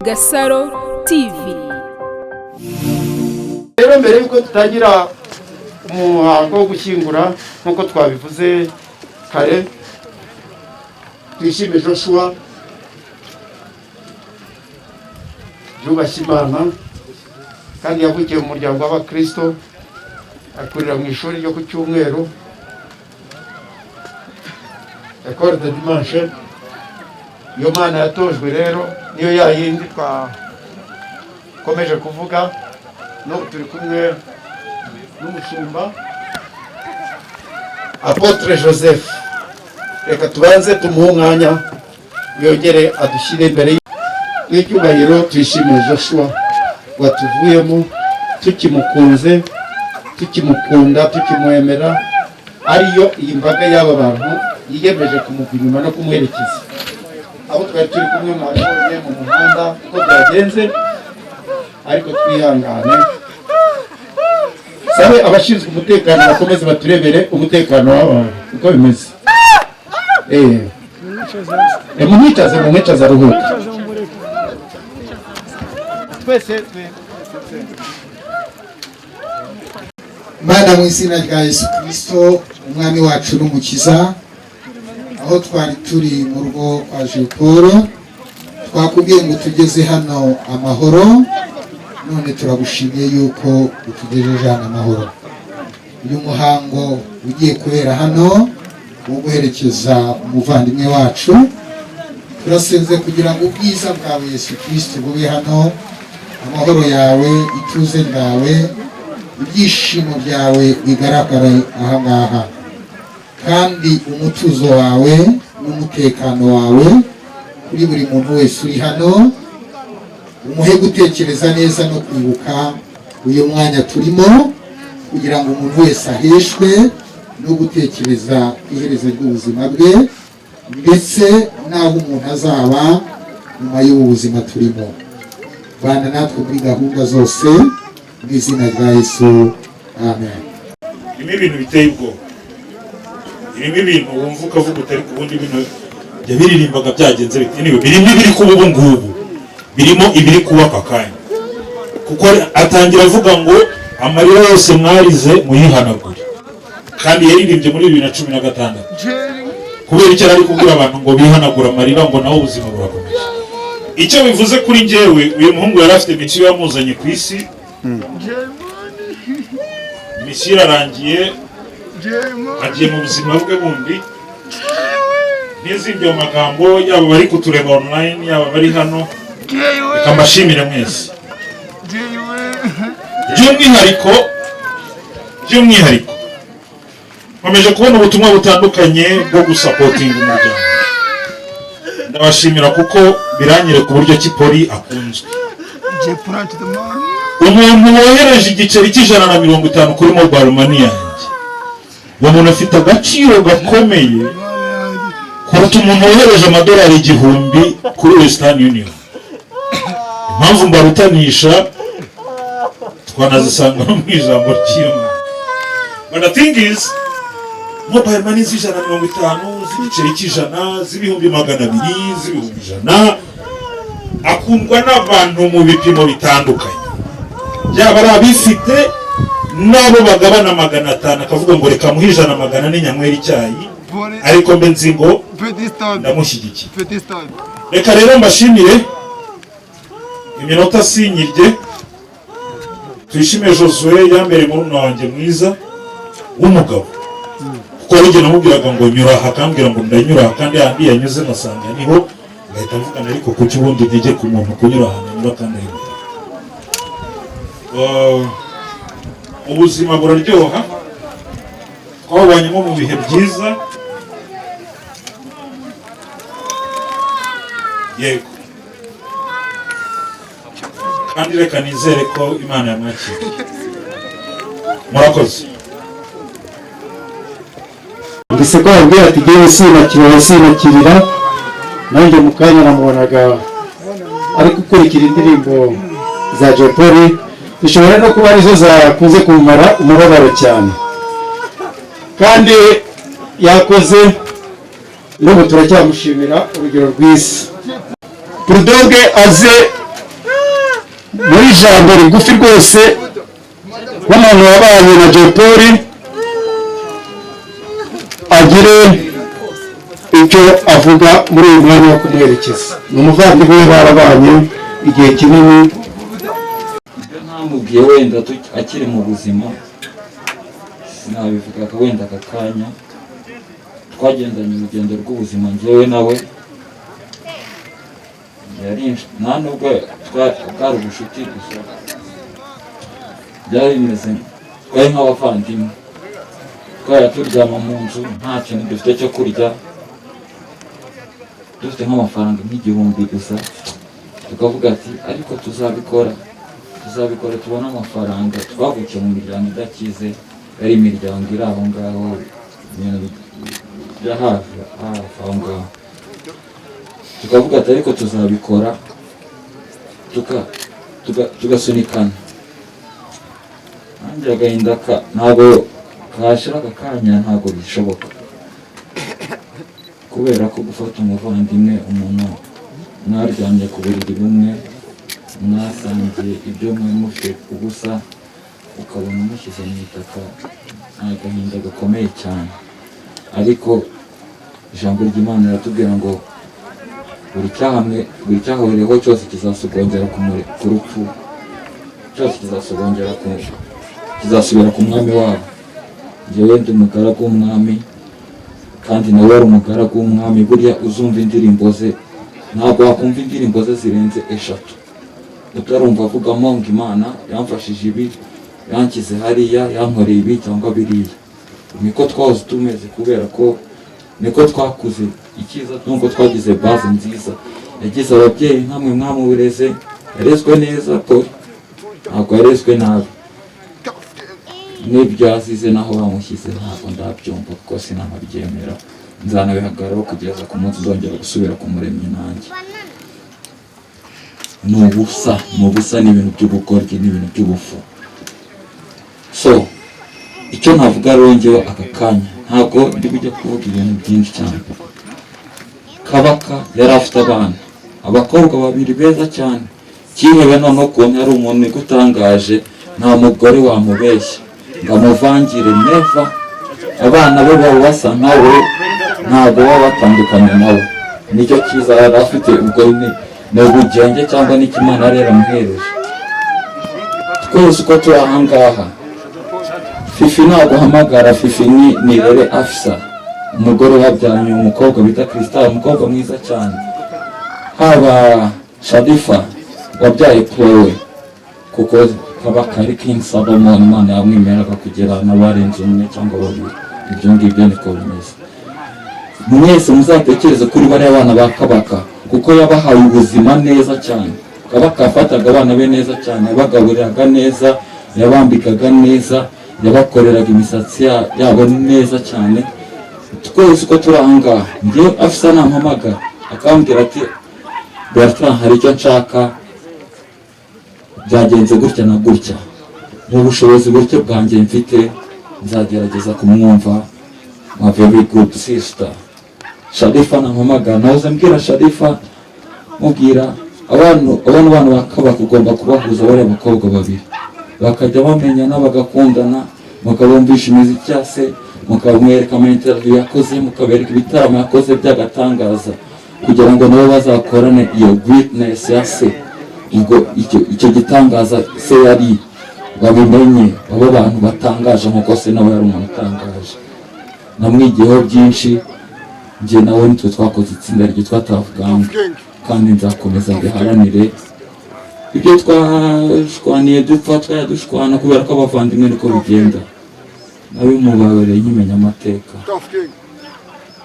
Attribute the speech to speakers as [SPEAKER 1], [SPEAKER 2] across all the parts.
[SPEAKER 1] Agasaro TV.
[SPEAKER 2] Rero mbere y'uko dutangira umuhango wo gushyingura, nk'uko twabivuze kare, Twishime Joshua yubashye Imana kandi yavukiye mu muryango w'Abakristo, akurira mu ishuri ryo ku cyumweru, Ecole de Dimanche. Iyo mana yatojwe rero niyo ya yindi twakomeje kuvuga. N'ubu turi kumwe n'umushumba Apôtre Joseph. Reka tubanze tumuhe umwanya yongere adushyire imbere y'icyubahiro. Tuyishimiye Joshua watuvuyemo tukimukunze, tukimukunda, tukimwemera, ariyo iyi mbaga y'aba bantu yiyemeje kumuva inyuma no kumuherekeza. Abo twari turi kumwe mwabibonye mu muhanda uko byagenze, ariko twihangane. Sabe abashinzwe umutekano bakomeze baturebere umutekano w'abantu uko bimeze. Mumwicaze, mumwicaze aruhuke. Twese.
[SPEAKER 3] Mana, mu izina rya Yesu Kirisito Umwami wacu n'Umukiza, aho twari turi mu rugo kwa Jay Polly, twakubwiye ngo tugeze hano amahoro. None turagushimiye yuko utugejeje hano amahoro. Uyu muhango ugiye kubera hano wo guherekeza umuvandimwe wacu, turasenze kugira ngo ubwiza bwawe Yesu Kirisito bube hano, amahoro yawe, ituze ryawe, ibyishimo byawe bigaragare aha ngaha, kandi umutuzo wawe n'umutekano wawe kuri buri muntu wese uri hano, umuhe gutekereza neza no kwibuka uyu mwanya turimo, kugira ngo umuntu wese aheshwe no gutekereza ku iherezo ry'ubuzima bwe, ndetse n'aho umuntu azaba nyuma y'ubu buzima turimo. Bana natwe muri gahunda zose, mu izina rya Yesu, amen.
[SPEAKER 4] Irimo ibintu biteye ubwoba, irimo ibintu wumva ukavuga utari ku bundi bino yabiririmbaga byagenze bite. Anyway, birimo ibiri kuba ubu ngubu, birimo ibiri kuba aka kanya, kuko atangira avuga ngo amarira yose mwarize muyihanagure, kandi yaririmbye muri 2016. Kubera icyo ari kubwira abantu ngo bihanagure amarira, ngo nawe ubuzima burakomeje. Icyo bivuze kuri njyewe, uyu muhungu yari afite mission yamuzanye ku isi. Mission irarangiye, agiye mu buzima bwe bundi. N'izindi magambo, yaba bari kutureba online, yaba bari hano, reka mbashimire mwese by'umwihariko. By'umwihariko nkomeje kubona ubutumwa butandukanye bwo gusupportinga umuryango. Ndabashimira kuko biranyereka uburyo ki Polly akunzwe. Umuntu wohereje igiceri cy'150 kuri mobile money yanjye, uwo muntu afite agaciro gakomeye kuruta umuntu wohereje amadolari 1000 kuri Western Union. Impamvu mbarutanisha twanazisanga no mu ijambo ry'Imana. But the thing is, mobile money z'150, z'igiceri cy'100, z'200,000, z'100,000, akundwa n'abantu mu bipimo bitandukanye, yaba ari abifite n'abo bagabana 500, akavuga ngo reka muhe 100, 400 nyanywera icyayi, ariko mbe nzi ngo ndamushyigikiye. Reka rero mbashimire. Iminota sinyirye. Tuyishime Josue yambereye murumuna wanjye mwiza w'umugabo, kuko hari igihe namubwiraga ngo nyura aha, akambwira ngo ndanyura aha, kandi ahandi yanyuze ngasanga niho, ngahita mvugana. Ariko kuki ubundi ntegeka umuntu kunyura ahantu anyura kandi ari butaka? Ubuzima buraryoha, twabubanyemo mu bihe byiza. Yego, kandi reka nizere ko Imana yamwakiriye. Murakoze.
[SPEAKER 2] Mbese ko babwira ati jyewe sinakirira, sinakirira. Nanjye mu kanya namubonaga ari gukurikira indirimbo za Jay Polly, zishobora no kuba arizo zakunze kumara umubabaro cyane, kandi yakoze. N'ubu turacyamushimira urugero rwiza. Bulldog aze. Muri ijambo rigufi rwose, nk'umuntu wabanye na Jay Polly, agire icyo avuga muri uyu mwanya wo kumuherekeza. Ni umuvandimwe we, barabanye igihe kinini.
[SPEAKER 1] Ibyo ntamubwiye wenda akiri mu buzima sinabivugaga wenda aka kanya. Twagendanye urugendo rw'ubuzima njyewe nawe. Yari nta nubwo bwari ubucuti gusa, byari bimeze twari nk'abavandimwe. Twari turyama mu nzu nta kintu dufite cyo kurya, dufite nk'amafaranga nk'igihumbi gusa, tukavuga ati: "Ariko tuzabikora, tuzabikora tubone amafaranga." Twavukiye mu miryango idakize, yari imiryango iri aho ngaho, ibintu bya hafi hafi aho ngaho. Tukavuga ati: "Ariko tuzabikora," tugasunikana. Nanjye agahinda ntabwo kashira aka kanya, ntabwo bishoboka, kubera ko gufata umuvandimwe, umuntu mwaryamye ku buriri bumwe, mwasangiye ibyo mwe mufite ubusa, ukabona umushyize mu itaka, ni agahinda gakomeye cyane. Ariko ijambo ry'Imana riratubwira ngo buri cyahamwe, buri cyahuriyeho cyose kizasogongera ku rupfu, cyose kizasogongera ku kizasubira ku mwami wabo. Njyewe ndi umugaragu w'umwami, kandi nawe wari umugaragu w'umwami. Burya uzumva indirimbo ze, ntabwo wakumva indirimbo ze zirenze eshatu utarumva avugamo ngo Imana yamfashije ibi, yanshyize hariya, yankoreye ibi cyangwa biriya. Niko twahoze tumeze, kubera ko niko twakuze. Icyiza nuko twagize base nziza, yagize ababyeyi nkamwe mwamureze. Yarezwe neza Polly, ntabwo yarezwe nabi. N'ibyo yazize naho bamushyize ntabwo ndabyumva, kuko sinanabyemera. Nzanabihagararaho kugeza ku munsi nzongera gusubira ku Muremyi. Nanjye ni ubusa, ni ubusa, ni ibintu by'ubugoryi, ni ibintu by'ubufu. So icyo navuga rero njyewe aka kanya, ntabwo ndi bujye kuvuga ibintu byinshi cyane. Kabaka yari afite abana, abakobwa babiri beza cyane. Cyihebe noneho ukuntu yari umuntu utangaje, nta mugore wamubeshya ngo amuvangire, never. Abana be baba basa nkawe, ntabwo baba batandukanye nawe. Nicyo cyiza yari afite. Ubwo ni ubugenge cyangwa n'icyo Imana yari yaramuhereje. Twese uko turi aha ngaha, Fifi ntabwo uhamagara Fifi, ni Nirere Afsa, umugore wabyaranye umukobwa bita Christal, umukobwa mwiza cyane. Haba Sharifa wabyaye Chloe, kuko Kabaka ari King Solomon, Imana yamwemeraga kugira n'abarenze umwe cyangwa babiri. Ibyo ngibyo niko bimeze. Mwese muzatekereze kuri bariya bana ba Kabaka, kuko yabahaye ubuzima neza cyane. Kabaka yafataga abana be neza cyane, yabagaburiraga neza, yabambikaga neza, yabakoreraga imisatsi yabo neza cyane. Twese uko turi aha ngaha, njyewe Afisa nampamagara akambwira ati: "Bertrand, hari icyo nshaka, byagenze gutya na gutya," mu bushobozi buke bwanjye mfite nzagerageza kumwumva. My very good sister Sharifa nampamagara, nahoze mbwira Sharifa, mubwira abantu abana bana bakaba ugomba kubahuza, bariya bakobwa babiri bakajya bamenyana, bagakundana, mukabumvisha imiziki ya se, mukamwereka ama interview yakoze, mukabereka ibitaramo yakoze by'agatangaza, kugira ngo nabo bazakorane iyo greatness ya se. Ubwo icyo gitangaza se yari, babimenye, babe abantu batangaje nk'uko se nawe yari umuntu utangaje. Namwigiyeho byinshi. Njye nawe nitwe twakoze itsinda ryitwa Tuff Gang, kandi nzakomeza mbiharanire. Ibyo twashwaniye dupfa, twajya dushwana kubera ko abavandimwe niko bigenda. Nabimubabarire nkimenya amateka.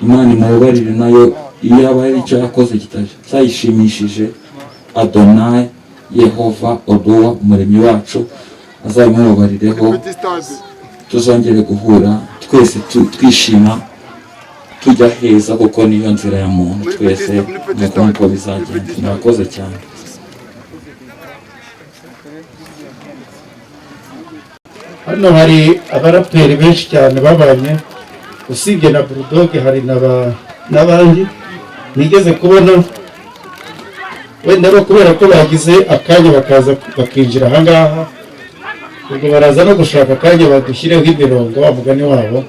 [SPEAKER 1] Imana imubabarire nayo iyo yaba hari icyo yakoze kitayishimishije. Adonai Yehova Oduwa, Umuremyi wacu, azabimubabarireho, tuzongere guhura twese twishima, tujya heza, kuko niyo nzira ya muntu. Twese nuko nkuko bizagenda. Murakoze cyane.
[SPEAKER 2] Hano hari abaraperi benshi cyane babanye, usibye na Bulldog hari n'abandi nigeze kubona. Wenda no kubera ko bagize akanya bakaza bakinjira ahangaha, ubwo baraza no gushaka akanya badushyireho imirongo wa mugani wabo.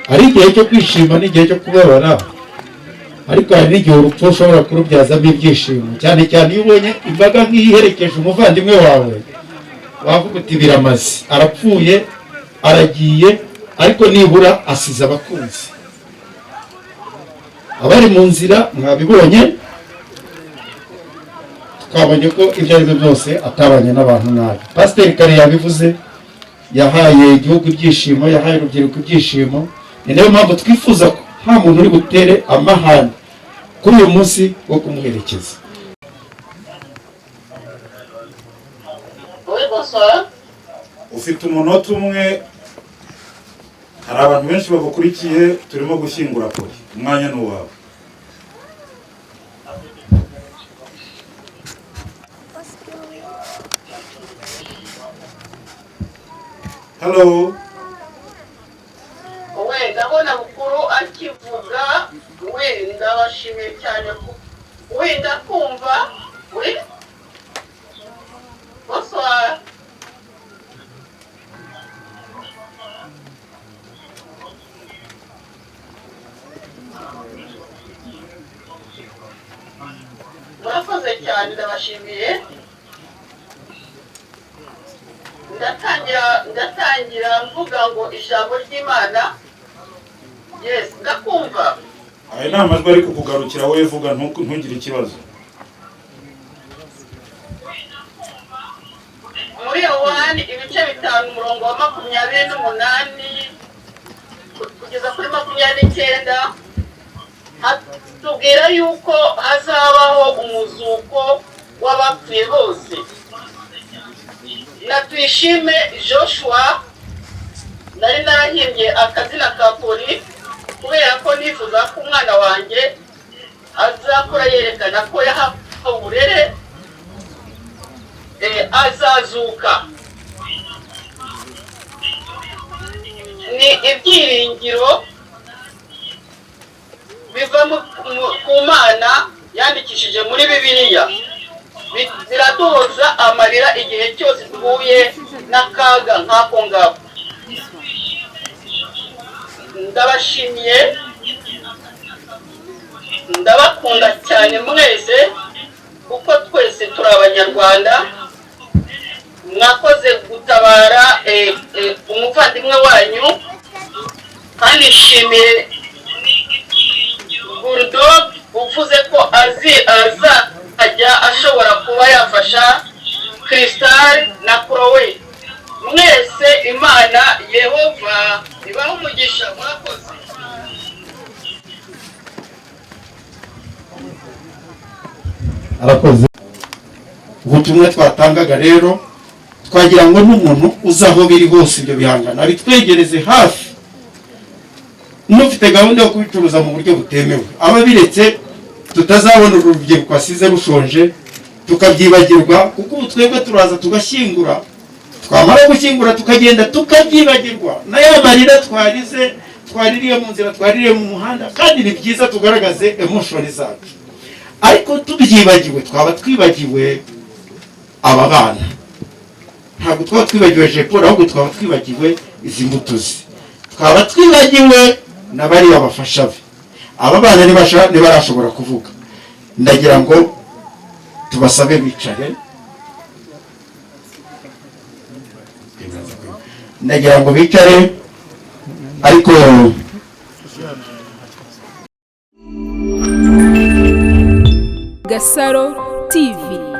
[SPEAKER 2] Hari igihe cyo kwishima n'igihe cyo kubabara, ariko hari n'igihe urupfu ushobora kurubyazamo ibyishimo, cyane cyane iyo ubonye imbaga nk'iyi iherekeje umuvandimwe wawe, wavuga uti biramaze, arapfuye, aragiye, ariko nibura asize abakunzi. Abari mu nzira mwabibonye, twabonye ko ibyo ari byo byose atabanye n'abantu nabi. Pasiteri kare yabivuze, yahaye igihugu ibyishimo, yahaye urubyiruko ibyishimo. Ni nayo mpamvu twifuza ko nta muntu uri butere amahane kuri uyu munsi wo kumuherekeza.
[SPEAKER 5] Oui, bonsoir.
[SPEAKER 4] Ufite umunota umwe, hari abantu benshi bagukurikiye, turimo gushyingura Poli, umwanya ni uwawe. Hello.
[SPEAKER 5] We, ndabona Bukuru akivuga. We, ndabashimiye cyane we, ndakumva. We, bonsoir. Murakoze cyane, ndabashimiye. Ndatangira mvuga ngo ijambo ry'Imana, yes, ndakumva.
[SPEAKER 4] Aya ni amajwi ari kukugarukira wowe, vuga, ntugire ikibazo.
[SPEAKER 5] Muri Yohani ibice 5, umurongo wa 28 kugeza kuri 29, hatubwira yuko hazabaho umuzuko w'abapfuye bose. Na Tuyishime Joshua nari narahimbye akazina ka Poli kubera ko nifuza ko umwana wanjye azakura yerekana ko yahawe uburere, azazuka. Ni ibyiringiro biva ku Mana yandikishije muri Bibiliya. Biraduhoza amarira igihe cyose duhuye n'akaga nk'ako ngako. Ndabashimiye, ndabakunda cyane mwese, kuko twese turi Abanyarwanda. Mwakoze gutabara umuvandimwe wanyu, kandi nshimiye Bulldog uvuze ko azi azajya ashobora kuba yafasha Crystal na Chloe. Mwese Imana Yehova ibahe umugisha, mwakoze.
[SPEAKER 2] Arakoze. Ubutumwa twatangaga rero, twagira ngo n'umuntu uzi aho biri hose ibyo bihangano abitwegereze hafi, n'ufite gahunda yo kubicuruza mu buryo butemewe aba biretse, tutazabona urubyiruko asize rushonje tukabyibagirwa, kuko ubu twebwe turaza tugashyingura, twamara gushyingura tukagenda tukabyibagirwa, na ya marira twarize, twaririye mu nzira, twaririye mu muhanda. Kandi ni byiza tugaragaze emotion zacu, ariko tubyibagiwe twaba twibagiwe aba bana. Ntabwo twaba twibagiwe Jay Polly, ahubwo twaba twibagiwe izi mbuto ze, twaba twibagiwe na bariya bafasha be. Aba bana ntibarashobora kuvuga. Ndagira ngo tubasabe bicare, ndagira ngo bicare, ariko
[SPEAKER 6] Gasaro TV.